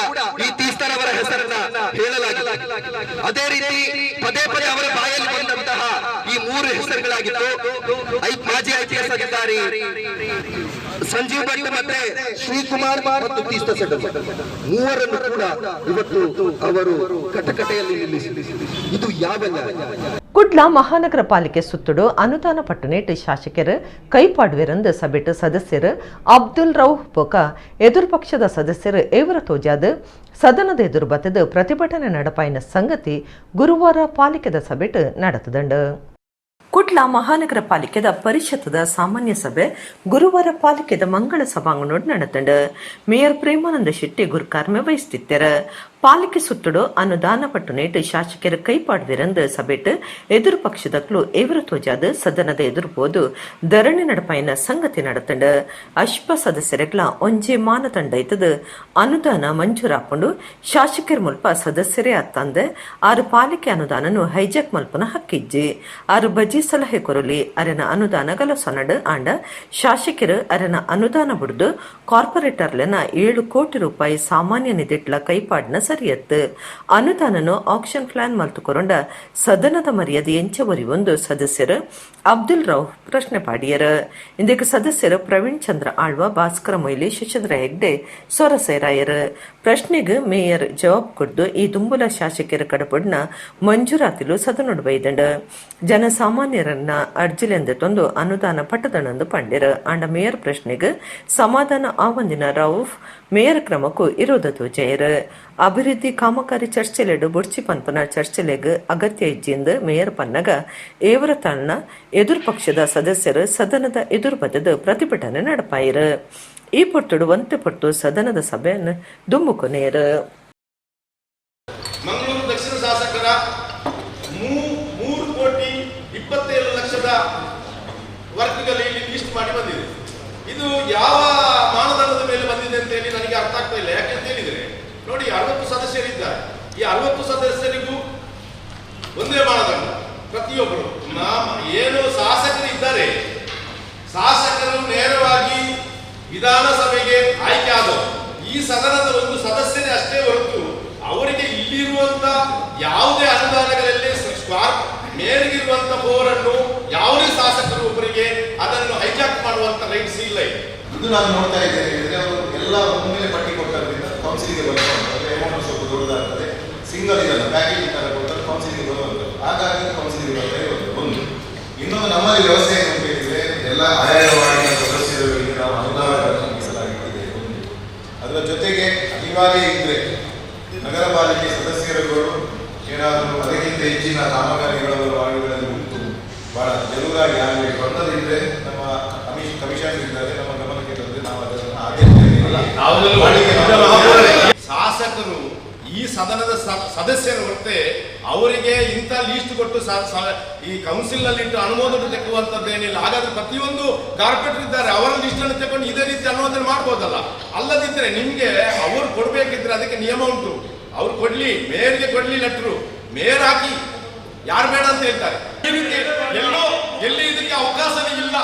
ಈ ತೀಸ್ತರವರ ಹೆಸರನ್ನ ಹೇಳಲಾಗಿದೆ. ಅದೇ ರೀತಿ ಪದೇ ಪದೇ ಅವರ ಬಾಯಲ್ಲಿ ಬಂದಂತಹ ಈ ಮೂರು ಹೆಸರುಗಳಾಗಿತ್ತು: ಮಾಜಿ ಐಪಿಎಸ್ ಅಧಿಕಾರಿ ಸಂಜೀವ್ ಭಟ್, ಮತ್ತೆ ಶ್ರೀಕುಮಾರ್ ಮತ್ತು ತೀಸ್ತ ಸೆಟಲ್. ಮೂವರನ್ನು ಕೂಡ ಇವತ್ತು ಅವರು ಕಟಕಟೆಯಲ್ಲಿ ನಿಲ್ಲಿಸಿ, ಇದು ಯಾವ ನ್ಯಾಯ? ಕುಡ್ಲ ಮಹಾನಗರ ಪಾಲಿಕೆ ಸುತ್ತುಡು ಅನುದಾನ ಪಟ್ಟುನೇಟ್ ಶಾಸಕರು ಕೈಪಾಡುವೆರಂದು ಸಭೆಟ್ ಸದಸ್ಯರು ಅಬ್ದುಲ್ ರೌಫ್ ಬೊಕ ಎದುರು ಪಕ್ಷದ ಸದಸ್ಯರು ಏವರ ತೋಜಾದ್ ಸದನದ ಎದುರು ಬತ್ತದ ಪ್ರತಿಭಟನೆ ನಡಪಾಯಿನ ಸಂಗತಿ ಗುರುವಾರ ಪಾಲಿಕೆದ ಸಭೆಟ್ ನಡೆತದಂಡು. ಕುಡ್ಲ ಮಹಾನಗರ ಪಾಲಿಕೆದ ಪರಿಷತ್ತದ ಸಾಮಾನ್ಯ ಸಭೆ ಗುರುವಾರ ಪಾಲಿಕೆದ ಮಂಗಳ ಸಭಾಂಗಣೋಡ್ ನಡೆತಂಡು. ಮೇಯರ್ ಪ್ರೇಮಾನಂದ ಶೆಟ್ಟಿ ಗುರುಕಾರ್ಮೆ ವಹಿಸುತ್ತಿದ್ದಾರೆ. ಪಾಲಿಕೆ ಸುತ್ತುಡು ಅನುದಾನ ಪಟ್ಟುನೇಟ್ ಶಾಸಕರ ಕೈಪಾಡುವಿರಂದು ಸಭೆಟ್ ಎದುರು ಪಕ್ಷದಕ್ಲು ಏವರ ತೋಜಾದ ಸದನದ ಎದುರು ಪೋದು ಧರಣಿ ನಡಪಾಯಿನ ಸಂಗತಿ நடத்தண்டு. ಅಶ್ಪ ಸದಸ್ಯರೆಗ್ಲ ಒಂಜೆ ಮಾನದಂಡ ಇತ್ತದ ಅನುದಾನ ಮಂಜೂರಾಪುಂಡು. ಶಾಸಕರ ಮುಲ್ಪ ಸದಸ್ಯರೇ ಅತ್ತಂದೆ ಆರು ಪಾಲಿಕೆ ಅನುದಾನನು ಹೈಜಾಕ್ ಮಲ್ಪನ ಹಕ್ಕಿಜ್ಜಿ. ಆರು ಬಜಿ ಸಲಹೆ ಕೊರಲಿ, ಅರೆನ ಅನುದಾನ ಗಲಸೊನಡು. ಆಂಡ ಶಾಸಕರು ಅರೆನ ಅನುದಾನ ಬುಡ್ದು ಕಾರ್ಪೊರೇಟರ್ಲೆನ 7 ಕೋಟಿ ರೂಪಾಯಿ ಸಾಮಾನ್ಯ ನಿಧಿಟ್ಲ ಕೈಪಾಡ್ನ ಸರಿಯತ್ತು. ಅನುದಾನನು ಆಕ್ಷನ್ ಪ್ಲಾನ್ ಮಲ್ತು ಕೊರೊಂಡ ಸದನದ ಮರ್ಯಾದೆ ಎಂಚ ಒಂದು ಸದಸ್ಯರು ಅಬ್ದುಲ್ ರೌಫ್ ಪ್ರಶ್ನೆ ಪಾಡಿಯರು. ಇಂದಕ್ಕೆ ಸದಸ್ಯರು ಪ್ರವೀಣ್ ಚಂದ್ರ ಆಳ್ವ, ಭಾಸ್ಕರ ಮೊಯ್ಲಿ, ಶಶಿಧರ ಹೆಗ್ಡೆ ಸೊರ ಸೇರಾಯರು. ಪ್ರಶ್ನೆಗೆ ಮೇಯರ್ ಜವಾಬ್ ಕೊಡ್ದು ಈ ದುಂಬುಲ ಶಾಸಕರ ಕಡಪಡ್ನ ಮಂಜೂರಾತಿಲು ಸದನೊಡು ಬೈದಂಡ. ಜನಸಾಮಾನ್ಯರನ್ನ ಅರ್ಜಿಲೆಂದ ತೊಂದು ಅನುದಾನ ಪಟ್ಟದಣಂದು ಪಂಡೆರ್. ಆಂಡ ಮೇಯರ್ ಪ್ರಶ್ನೆಗೆ ಸಮಾಧಾನ ಆವಂದಿನ ರೌಫ್ ಮೇಯರ್ ಕ್ರಮಕ್ಕೂ ವಿರೋಧ ತೋಜಾಯರ್. ಅಭಿವೃದ್ಧಿ ಕಾಮಗಾರಿ ಚರ್ಚೆಲೆಡು ಬುಡ್ಚಿ ಪನ್ಪನ ಚರ್ಚೆಲೆಗ್ ಅಗತ್ಯ ಇಜ್ಜಿಂದು ಮೇಯರ್ ಪನ್ನಗ ಏವರ ತನ್ನ ಎದುರು ಪಕ್ಷದ ಸದಸ್ಯರು ಸದನದ ಎದುರು ಬದದು ಪ್ರತಿಭಟನೆ ನಡಪಾಯಿರು. ಈ ಪೊರ್ತುಡು ಒಂತೆ ಪೊರ್ತು ಸದನದ ಸಭೆಯನ್ನು ದುಂಬು ಕೊನೆಯರು. ಮಂಗಳೂರು ದಕ್ಷಿಣ ಶಾಸಕರ 3 ಕೋಟಿ 27 ಲಕ್ಷದ ವರ್ಕ್ಗಳು ಇಲ್ಲಿ ಲಿಸ್ಟ್ ಮಾಡಿ ಬಂದಿದೆ. ಇದು ಯಾವ ಮಾನದಂಡದ ಮೇಲೆ ಬಂದಿದೆ ಅಂತ ಹೇಳಿ ನನಗೆ ಅರ್ಥ ಆಗ್ತಾ ಇಲ್ಲ. ಯಾಕೆ ಅಂತ ಹೇಳಿದ್ರೆ, ನೋಡಿ, 60 ಸದಸ್ಯರಿದ್ದಾರೆ. ಈ 60 ಸದಸ್ಯರಿಗೂ ಒಂದೇ ಮಾನದಂಡ. ಪ್ರತಿಯೊಬ್ಬರು ಏನು ಶಾಸಕರು ಇದ್ದಾರೆ, ಶಾಸಕರು ನೇರವಾಗಿ ವಿಧಾನಸಭೆಗೆ ಆಯ್ಕೆ ಆದವರು, ಈ ಸದನದ ಒಂದು ಸದಸ್ಯರೇ ಅಷ್ಟೇ ಹೊರತು ಅವರಿಗೆ ಇಲ್ಲಿರುವಂತ ಯಾವುದೇ ಅನುದಾನಗಳಲ್ಲಿ ಸ್ಕ್ವಾರ್ ಮೇಲಿಗಿರುವಂತ ಪವರನ್ನು ಯಾವುದೇ ಶಾಸಕರು ಒಬ್ಬರಿಗೆ ಅದನ್ನು ಹೈಜಾಕ್ ಮಾಡುವಂತ ರೈಟ್ಸ್ ಇಲ್ಲ ಇದೆ. ಇದು ನಾನು ನೋಡ್ತಾ ಇದ್ದೇನೆ ಹೇಳಿದ್ರೆ, ಅವರು ಎಲ್ಲ ಒಮ್ಮೆಲೆ ಪಟ್ಟಿ ಕೊಟ್ಟದ್ರಿಂದ ಕೌನ್ಸಿಲಿಗೆ ಬರುವಂಥದ್ದು, ಅಮೌಂಟ್ ಸ್ವಲ್ಪ ದೊಡ್ಡದಾಗ್ತದೆ. ಸಿಂಗಲ್ ಇದಲ್ಲ, ಪ್ಯಾಕೇಜ್ ಥರ ಕೊಟ್ಟರೆ ಕೌನ್ಸಿಲಿಗೆ ಬರುವಂಥದ್ದು. ಹಾಗಾಗಿ ಕೌನ್ಸಿಲಿಗೆ ಬರ್ತಾ ಇರೋದು ಒಂದು. ಇನ್ನೊಂದು, ನಮ್ಮಲ್ಲಿ ವ್ಯವಸ್ಥೆ ಏನು ಅಂತ ಹೇಳಿದ್ರೆ, ಎಲ್ಲ ಆಯಾಯ ವಾರ್ಡಿನ ಸದಸ್ಯರುಗಳಿಗೆ ನಾವು ಅನುದಾನಗಳನ್ನು ಮೀಸಲಾಗಿಟ್ಟಿದೆ ಒಂದು. ಅದರ ಜೊತೆಗೆ ಅನಿವಾರ್ಯ ಇದ್ದರೆ ನಗರ ಪಾಲಿಕೆ ಸದಸ್ಯರುಗಳು ಏನಾದರೂ ಅದಕ್ಕಿಂತ ಹೆಚ್ಚಿನ ಕಾಮಗಾರಿಗಳು ಅವರ ವಾರ್ಡ್ಗಳಲ್ಲಿ ಉಂಟು, ಬಹಳ ಜರೂರಾಗಿ ಆಗಬೇಕು ಅಂತದಿದ್ರೆ, ನಮ್ಮ ಕಮಿಷನ್ ಇದ್ದಾರೆ, ನಮ್ಮ ಗಮನಕ್ಕೆ ತಂದರೆ ನಾವು ಅದನ್ನು ಆದ್ಯತೆ ಮಾಡಲಿಕ್ಕೆ ನಾವು ಶಾಸಕರು ಈ ಸದನದ ಸದಸ್ಯರ ಹೊರತೆ ಅವರಿಗೆ ಇಂಥ ಲೀಸ್ಟ್ ಕೊಟ್ಟು ಈ ಕೌನ್ಸಿಲ್ ನಲ್ಲಿ ಇಟ್ಟು ಅನುಮೋದನೆ ತೆಕ್ಕುವಂತದ್ದೇನಿಲ್ಲ. ಹಾಗಾದ್ರೆ ಪ್ರತಿಯೊಂದು ಕಾರ್ಪೊರೇಟರ್ ಇದ್ದಾರೆ, ಅವರ ಲಿಸ್ಟ್ ಅನ್ನು ತಗೊಂಡು ಇದೇ ರೀತಿ ಅನುಮೋದನೆ ಮಾಡ್ಬೋದಲ್ಲ. ಅಲ್ಲದಿದ್ರೆ ನಿಮ್ಗೆ ಅವರು ಕೊಡ್ಬೇಕಿದ್ರೆ ಅದಕ್ಕೆ ನಿಯಮ ಉಂಟು. ಅವ್ರು ಕೊಡ್ಲಿ, ಮೇಯರ್ಗೆ ಕೊಡ್ಲಿ ಲೆಟ್ರು, ಮೇಯರ್ ಹಾಕಿ, ಯಾರು ಬೇಡ ಅಂತ ಹೇಳ್ತಾರೆ? ಈ ರೀತಿ ಎಲ್ಲೋ ಎಲ್ಲಿ ಇದಕ್ಕೆ ಅವಕಾಶವೇ ಇಲ್ಲ.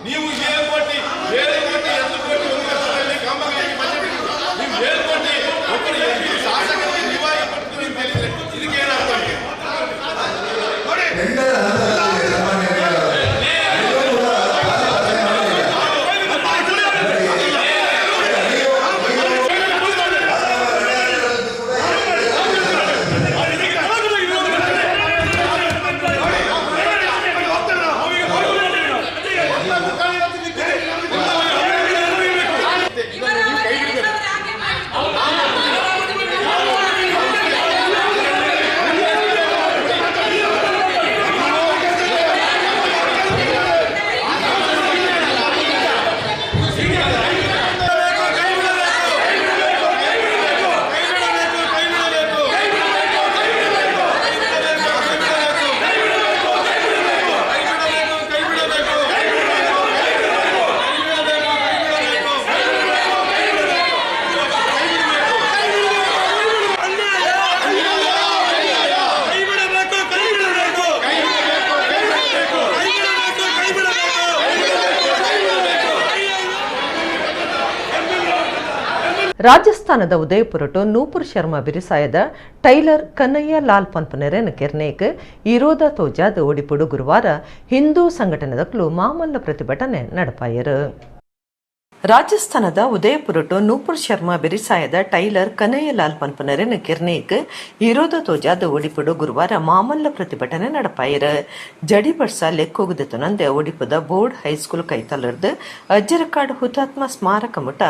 ನೀವು 7 ಕೋಟಿ, 7 ಕೋಟಿ, 8 ಕೋಟಿ ಒಂದು ವರ್ಷದಲ್ಲಿ ಕಾಮಗಾರಿಗೆ ಬಜೆಟ್ ಇಟ್ಟು, ನೀವು 7 ಕೋಟಿ ಒಬ್ಬರು ಎಂಪಿ ಶಾಸಕರಿಗೆ ನೀವಾಗಿ ಕೊಡ್ತೀವಿ ಅಂತ ಹೇಳಿದ್ರೆ ಇದಕ್ಕೆ ಏನಾಗ್ತಾ ಉಂಟು? ನೋಡಿ. ಟೆಂಡರ್ ಹಂತದಲ್ಲಿ ಸಾಮಾನ್ಯ ಎಲ್ಲರೂ ಕೂಡ ರಾಜಸ್ಥಾನದ ಉದಯಪುರಟು ನೂಪುರ್ ಶರ್ಮಾ ಬಿರಿಸಾಯದ ಟೈಲರ್ ಕನ್ನಯ್ಯ ಲಾಲ್ ಪನ್ಪನೆರೆನ್ ಕೆರ್ನೇಕ್ ಇರೋದ ತೋಜಾದ್ ಒಡಿಪುಡು ಗುರುವಾರ ಹಿಂದೂ ಸಂಘಟನೆದಕ್ಲು ಮಾಮಲ್ಲ ಪ್ರತಿಭಟನೆ ನಡಪಾಯರು. ರಾಜಸ್ಥಾನದ ಉದಯಪುರಟು ನೂಪುರ್ ಶರ್ಮಾ ಬಿರಿಸಾಯದ ಟೈಲರ್ ಕನ್ನಯ್ಯ ಲಾಲ್ ಪನ್ಪನೆರೆನ್ ಕಿರ್ನೇಕ್ ಇರೋದ ತೋಜಾದ್ ಒಡಿಪುಡು ಗುರುವಾರ ಮಾಮಲ್ಲ ಪ್ರತಿಭಟನೆ ನಡಪಾಯರು. ಜಡಿ ಬರ್ಸ ಲೆಕ್ಕೋಗುದೆತನಂದೆ ಒಡಿಪುದ ಬೋರ್ಡ್ ಹೈಸ್ಕೂಲ್ ಕೈತಲರ್ದು ಅಜ್ಜರಕಾಡ್ ಹುತಾತ್ಮ ಸ್ಮಾರಕ ಮುಟ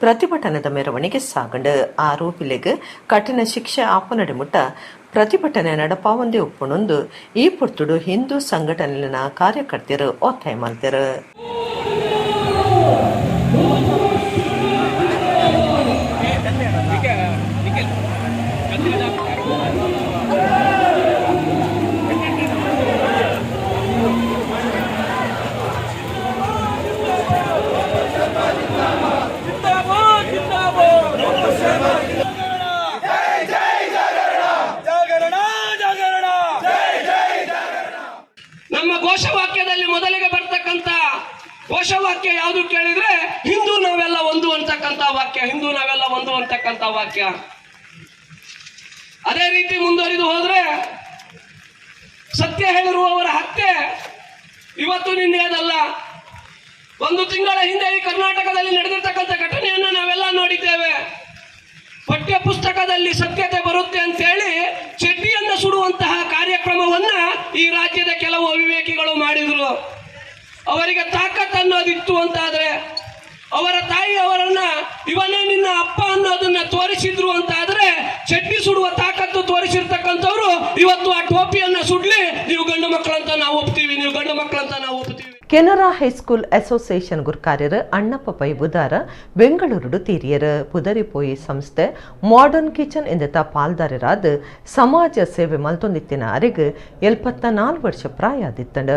ಪ್ರತಿಭಟನೆದ ಮೆರವಣಿಗೆ ಸಾಗಂಡು. ಆರೋಪಿಲೆಗ್ ಕಠಿಣ ಶಿಕ್ಷೆ ಆಪನಡೆ ಮುಟ ಪ್ರತಿಭಟನೆ ನಡಪಾವಂದೇ ಒಪ್ಪುಣೊಂದು ಈ ಪೊರ್ತುಡು ಹಿಂದೂ ಸಂಘಟನೆಯ ಕಾರ್ಯಕರ್ತರು ಒತ್ತಾಯ ಮಾಡ್ತಾರೆ. ನಮ್ಮ ಘೋಷವಾಕ್ಯದಲ್ಲಿ ಮೊದಲಿಗೆ ಬರ್ತಕ್ಕಂತ ಘೋಷವಾಕ್ಯ ಯಾವುದು ಕೇಳಿದ್ರೆ ಹಿಂದೂ ನಾವೆಲ್ಲ ಒಂದು ಅಂತಕ್ಕಂತ ವಾಕ್ಯ, ಹಿಂದೂ ನಾವೆಲ್ಲ ಒಂದು ಅಂತಕ್ಕಂತ ವಾಕ್ಯ. ಅದೇ ರೀತಿ ಮುಂದುವರಿದು ಹೋದ್ರೆ ಸತ್ಯ ಹೇಳಿರುವವರ ಹತ್ಯೆ ಇವತ್ತು ನಿನ್ನೆಯದಲ್ಲ, ಒಂದು ತಿಂಗಳ ಹಿಂದೆ ಈ ಕರ್ನಾಟಕದಲ್ಲಿ ನಡೆದಿರ್ತಕ್ಕಂಥ ಘಟನೆಯನ್ನು ನಾವೆಲ್ಲ ನೋಡಿದ್ದೇವೆ. ಪಠ್ಯ ಪುಸ್ತಕದಲ್ಲಿ ಸತ್ಯತೆ ಬರುತ್ತೆ ಅಂತ ಹೇಳಿ ಚಡ್ಡಿಯನ್ನು ಸುಡುವಂತಹ ಕಾರ್ಯಕ್ರಮವನ್ನ ಈ ರಾಜ್ಯದ ಕೆಲವು ಅವಿವೇಕಿಗಳು ಮಾಡಿದ್ರು. ಅವರಿಗೆ ತಾಕತ್ ಅನ್ನೋದಿತ್ತು ಅಂತಾದ್ರೆ, ಅವರ ತಾಯಿ ಅವರನ್ನ ಇವನೇ ನಿನ್ನ ಅಪ್ಪ ಅನ್ನೋದನ್ನ ತೋರಿಸಿದ್ರು ಅಂತ ಆದ್ರೆ, ಚಡ್ಡಿ ಸುಡುವ ತಾಕತ್ತು ತೋರಿಸಿರ್ತಕ್ಕಂಥವ್ರು ಇವತ್ತು ಆ ಟೋಪಿಯನ್ನ ಸುಡ್ಲಿ, ನೀವು ಗಂಡು ಮಕ್ಕಳಂತ ನಾವು ಒಪ್ತೀವಿ, ನೀವು ಗಂಡು ಮಕ್ಕಳಂತ ನಾವು ಒಪ್ತೀವಿ. ಕೆನರಾ ಹೈಸ್ಕೂಲ್ ಅಸೋಸಿಯೇಷನ್ ಗುರ್ಕಾರ್ಯರ್ ಅಣ್ಣಪ್ಪ ಪೈ ಬುಧಾರ ಬೆಂಗಳೂರುಡು ತೀರಿಯರ್. ಪುದರಿಪೋಯಿ ಸಂಸ್ಥೆ ಮಾಡರ್ನ್ ಕಿಚನ್ ಎಂದತ ಪಾಲ್ದಾರರಾದ ಸಮಾಜ ಸೇವೆ ಮಲ್ತೊಂದಿತ್ತಿನ ಅರೆಗ್ 74 ವರ್ಷ ಪ್ರಾಯಾದಿತ್ತಂಡ.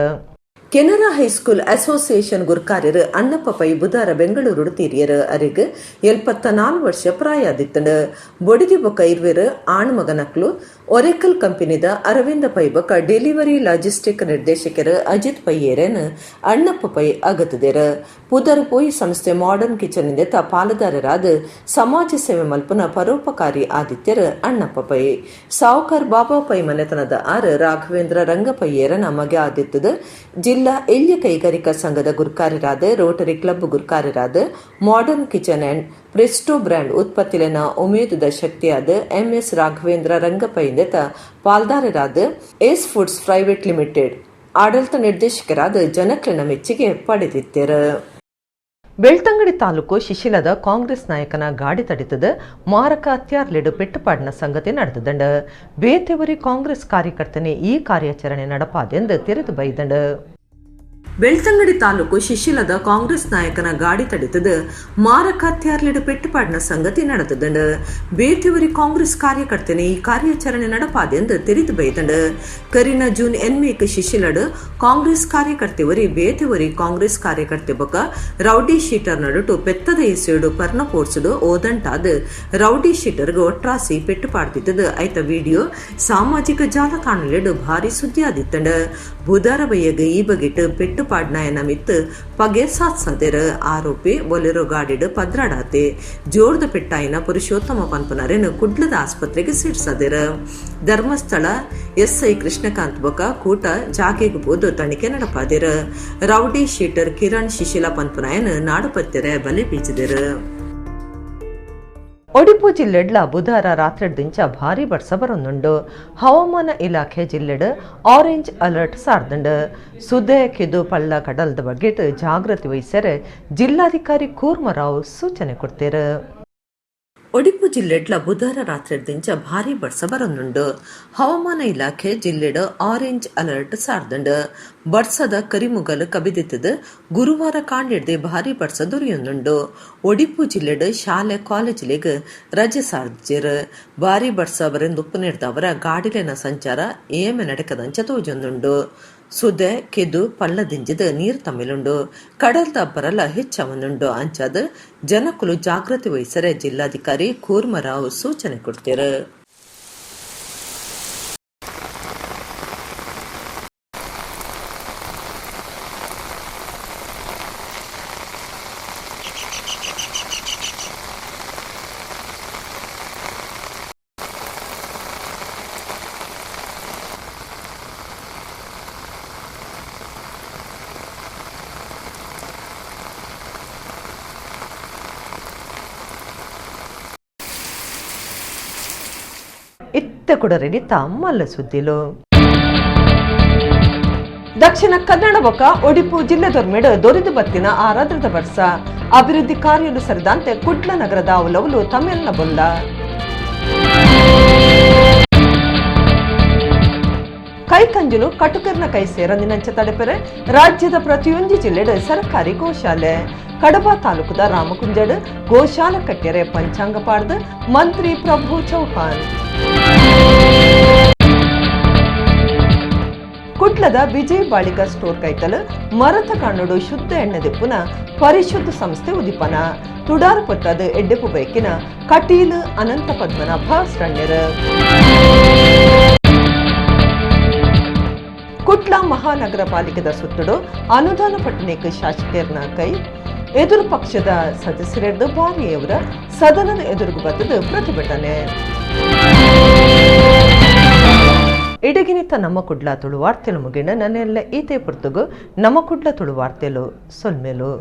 ಕೆನರಾ ಹೈಸ್ಕೂಲ್ ಅಸೋಸಿಯೇಷನ್ ಗುರ್ಕಾರ್ಯರ್ ಅಣ್ಣಪ್ಪ ಪೈ ಬುಧಾರ ಬೆಂಗಳೂರುಡು ತೀರಿಯರ್. ಅರೆಗ್ 74 ವರ್ಷ ಪ್ರಾಯಾದಿತ್ತಂಡ. ಬೊಡಿದಿ ಬೊಕ್ಕ ಇರ್ವೆರ್ ಆಣ್ಮಗನಕ್ಲು ಒರೆಕಲ್ ಕಂಪನಿದ ಅರವಿಂದ ಪೈ ಬೊಕ್ಕ ಡೆಲಿವರಿ ಲಾಜಿಸ್ಟಿಕ್ ನಿರ್ದೇಶಕರು ಅಜಿತ್ ಪೈಯೇರನ್ ಅಣ್ಣಪ್ಪ ಪೈ ಅಗತದೆರ್. ಪುದರ್ ಪೋಯಿ ಸಂಸ್ಥೆ ಮಾಡರ್ನ್ ಕಿಚನ್ ಇಂದೆತ ಪಾಲುದಾರರಾದ ಸಮಾಜ ಸೇವೆ ಮಲ್ಪನ ಪರೋಪಕಾರಿ ಆದಿತ್ಯರ್ ಅಣ್ಣಪ್ಪ ಪೈ. ಸಾವುಕಾರ್ ಬಾಬಾ ಪೈ ಮನೆತನದ ಆರ್ ರಾಘವೇಂದ್ರ ರಂಗಪಯ್ಯೇರನ ಮಗೆ ಆದಿತ್ತದ ಜಿಲ್ಲಾ ಎಲ್ಯ ಕೈಗಾರಿಕಾ ಸಂಘದ ಗುರ್ಕಾರರಾದ, ರೋಟರಿ ಕ್ಲಬ್ ಗುರ್ಕಾರರಾದ, modern kitchen and Presto brand ಉತ್ಪತ್ತಿಲಿನ ಉಮೇದುದ ಶಕ್ತಿಯಾದ ಎಂಎಸ್ ರಾಘವೇಂದ್ರ ರಂಗಪೈಂದೆತ ಪಾಲ್ದಾರರಾದ ಏಸ್ ಫುಡ್ಸ್ ಪ್ರೈವೇಟ್ ಲಿಮಿಟೆಡ್ ಆಡಳಿತ ನಿರ್ದೇಶಕರಾದ ಜನಕ್ಲೆನ ಮೆಚ್ಚುಗೆ ಪಡೆದಿದ್ದರು. ಬೆಳ್ತಂಗಡಿ ತಾಲೂಕು ಶಿಶಿಲದ ಕಾಂಗ್ರೆಸ್ ನಾಯಕನ ಗಾಡಿ ತಡಿತದ ಮಾರಕ ಹತ್ಯಾರ್ಲೆಡು ಪೆಟ್ಟುಪಾಡಿನ ಸಂಗತಿ ನಡೆದದಂಡ. ಬೇತೆವರಿ ಕಾಂಗ್ರೆಸ್ ಕಾರ್ಯಕರ್ತನೆ ಈ ಕಾರ್ಯಾಚರಣೆ ನಡಪಾದೆಂದು ತೆರೆದು ಬೈದಂಡ. ಬೆಳ್ತಂಗಡಿ ತಾಲೂಕು ಶಿಶಿಲದ ಕಾಂಗ್ರೆಸ್ ನಾಯಕನ ಗಾಡಿ ತಡಿತದ ಮಾರಕ ಹತ್ಯಾರ್ಲೆಡು ಪೆಟ್ಟುಪಾಡಿನ ಸಂಗತಿ ನಡೆದದಂಡ. ಬೇತೆವರಿ ಕಾಂಗ್ರೆಸ್ ಕಾರ್ಯಕರ್ತನೆ ಈ ಕಾರ್ಯಾಚರಣೆ ನಡಪಾದೆಂದು ತೆರೆದು ಬೈದಂಡ. ಕರಿನ ಜೂನ್ ಎನ್ಮೇಕ್ ಶಿಶಿಲಡ್ ಕಾಂಗ್ರೆಸ್ ಕಾರ್ಯಕರ್ತೆವರಿ ಬೇತೆವರಿ ಕಾಂಗ್ರೆಸ್ ಕಾರ್ಯಕರ್ತೆ ಬೊಕ ರೌಡಿ ಶೀಟರ್ ನಡುಟು ಪೆತ್ತದ ಇಸೇಡು ಪರ್ಣ ಪೋರ್ಸುಡು ಓದಂಟಾದ ರೌಡಿ ಶೀಟರ್ಗೆ ಒಟ್ರಾಸಿ ಪೆಟ್ಟು ಪಾಡ್ದಿತ್ತದ. ಐತ ವಿಡಿಯೋ ಸಾಮಾಜಿಕ ಜಾಲತಾಣಲೆಡು ಭಾರಿ ಸುದ್ದಿ ಆದಿತ್ತಂಡ. ಬುಧಾರ ಬಯ್ಯಗ ಈ ಬಗೆಟ್ ಪೆಟ್ಟು ಪಾಡ್ನಾಯನ ಮಿತ್ತು ಪಗೆ ಸಾತ್ಸದೆರ್. ಆರೋಪಿ ಬೊಲೆರೋ ಗಾಡಿಡ್ ಪದ್ರಾಡಾತೆ. ಜೋರ್ದ ಪೆಟ್ಟಾಯಿನ ಪುರುಷೋತ್ತಮ ಪನ್ಪನರೆನ್ ಕುಡ್ಲದ ಆಸ್ಪತ್ರೆಗೆ ಸೇರ್ಸದೆರ್. ಧರ್ಮಸ್ಥಳ ಎಸ್ಐ ಕೃಷ್ಣಕಾಂತ್ ಬೊಕ ಕೂಟ ಜಾಗೆಗ್ ಪೋದು ತನಿಖೆ ನಡಪಾದೆರ್. ರೌಡಿ ಶೀಟರ್ ಕಿರಣ್ ಶಿಶಿಲ ಪನ್ಪನಾಯನ್ ನಾಡುಪತ್ತೆರೆ ಬಲೆ ಬೀಚಿದೆರ್. ಒಡಿಪು ಜಿಲ್ಲೆಡ್ಲ ಬುಧವಾರ ರಾತ್ರಿಡ್ದಿಂಚ ಭಾರಿ ಬರ್ಸ ಬರೊಂದುಂಡು. ಹವಾಮಾನ ಇಲಾಖೆ ಜಿಲ್ಲೆಡ್ ಆರೆಂಜ್ ಅಲರ್ಟ್ ಸಾರ್ದುಂಡು. ಸುದೆ ಕೆದು ಪಳ್ಳ ಕಡಲ್ದ ಬಗ್ಗೆ ಜಾಗೃತಿ ವಹಿಸರೆ ಜಿಲ್ಲಾಧಿಕಾರಿ ಕೂರ್ಮರಾವ್ ಸೂಚನೆ ಕೊಡ್ತೇರು. ಒಡಿಪು ಜಿಲ್ಲೆಡ್ಲ ಬುಧವಾರ ರಾತ್ರಿಡ್ದಿಂಚ ಭಾರಿ ಬರ್ಸ ಬರೊಂದುಂಡು. ಹವಾಮಾನ ಇಲಾಖೆ ಜಿಲ್ಲೆಡ್ ಆರೆಂಜ್ ಅಲರ್ಟ್ ಸಾರ್ದುಂಡು. ಬರ್ಸದ ಕರಿಮುಗಲು ಕಬಿದಿತ್ತದು ಗುರುವಾರ ಕಾಂಡೆಡ್ದೆ ಭಾರಿ ಬರ್ಸ ದೊರೆಯೊಂದುಂಡು. ಒಡಿಪು ಜಿಲ್ಲೆಡ್ ಶಾಲೆ ಕಾಲೇಜ್ಲೆಗ್ ರಜೆ ಸಾರ್ಜೆರ್. ಭಾರಿ ಬರ್ಸ ಬರೆಂದುಪ್ಪುನೆರ್ದಾವರ ಗಾಡಿಲೆನ ಸಂಚಾರ ಏಮೆ ನಡಕದಂಚ ತೋಜೊಂದುಂಡು. ಸುದೆ ಕೆದು ಪಳ್ಳದಿಂಜಿದ ನೀರು ತಮ್ಮಿಲುಂಡು. ಕಡಲ್ದ ಅಬ್ಬರಲ ಹೆಚ್ಚವನುಂಡು. ಅಂಚಾದ ಜನಕುಲು ಜಾಗೃತಿ ವಹಿಸರೆ ಜಿಲ್ಲಾಧಿಕಾರಿ ಕೂರ್ಮರಾವ್ ಸೂಚನೆ ಕೊಡ್ತೇರು. ಇತ್ತ ಕುಡರೆಡಿ ತಮ್ಮಲ್ಲ ಸುದ್ದಿಲು. ದಕ್ಷಿಣ ಕನ್ನಡ ಬೊಕ ಒಡಿಪು ಜಿಲ್ಲೆ ದೊರ್ಮೆಡು ದೊರಿದು ಬತ್ತಿನ ಆರಾದ್ರದ ಬರ್ಸ ಅಭಿವೃದ್ಧಿ ಕಾರ್ಯಲು ಸರಿದಂತೆ ಕುಡ್ಲ ನಗರದ ಅವಲವಲು ತಮ್ಮೆಲ್ಲ ಬೊಲ್ಲ. ಕೈಕಂಜಲು ಕಟುಕರ್ನ ಕೈ ಸೇರಂದಿನಂಚ ತಡೆಪೆರೆ ರಾಜ್ಯದ ಪ್ರತಿಯೊಂದು ಜಿಲ್ಲೆಡು ಸರ್ಕಾರಿ ಗೋಶಾಲೆ. ಕಡಬ ತಾಲೂಕುದ ರಾಮಕುಂಜಡು ಗೋಶಾಲೆ ಕಟ್ಟೆರೆ ಪಂಚಾಂಗ ಪಾಡ್ದು ಮಂತ್ರಿ ಪ್ರಭು ಚೌಹಾಣ್. ಕುಡ್ಲದ ವಿಜಯ್ ಬಾಳಿಗ ಸ್ಟೋರ್ ಕೈತಲು ಮರತ ಕಣ್ಣುಡು ಶುದ್ಧ ಎಣ್ಣೆದಿಪ್ಪುನ ಪರಿಶುದ್ಧ ಸಂಸ್ಥೆ ಉದಿಪನ. ತುಡಾರು ಪೊತ್ತದು ಎಡ್ಡೆಪು ಬೈಕಿನ ಕಟೀಲು ಅನಂತ ಪದ್ಮನಾಭ ಸಣ್ಣರು. ಕುಡ್ಲ ಮಹಾನಗರ ಪಾಲಿಕೆದ ಸುತ್ತುಡು ಅನುದಾನ ಪಟ್ಟಣಕ್ಕೆ ಶಾಸಕರ್ನ ಕೈ ಎದುರು ಪಕ್ಷದ ಸದಸ್ಯರೆಡ್ದು ಬಾರಿಯವರ ಸದನದ ಎದುರುಗು ಬತ್ತದು ಪ್ರತಿಭಟನೆ. ಇಡಗಿನಿತ ನಮ್ಮ ಕುಡ್ಲ ತುಳು ವಾರ್ತೆಲು ಮುಗಿಣ ನನ್ನೆಲ್ಲ ಈತೆ ಪುರ್ತುಗು ನಮ್ಮ ಕುಡ್ಲ ತುಳು ವಾರ್ತೆಲು ಸೊಲ್ಮೆಲು.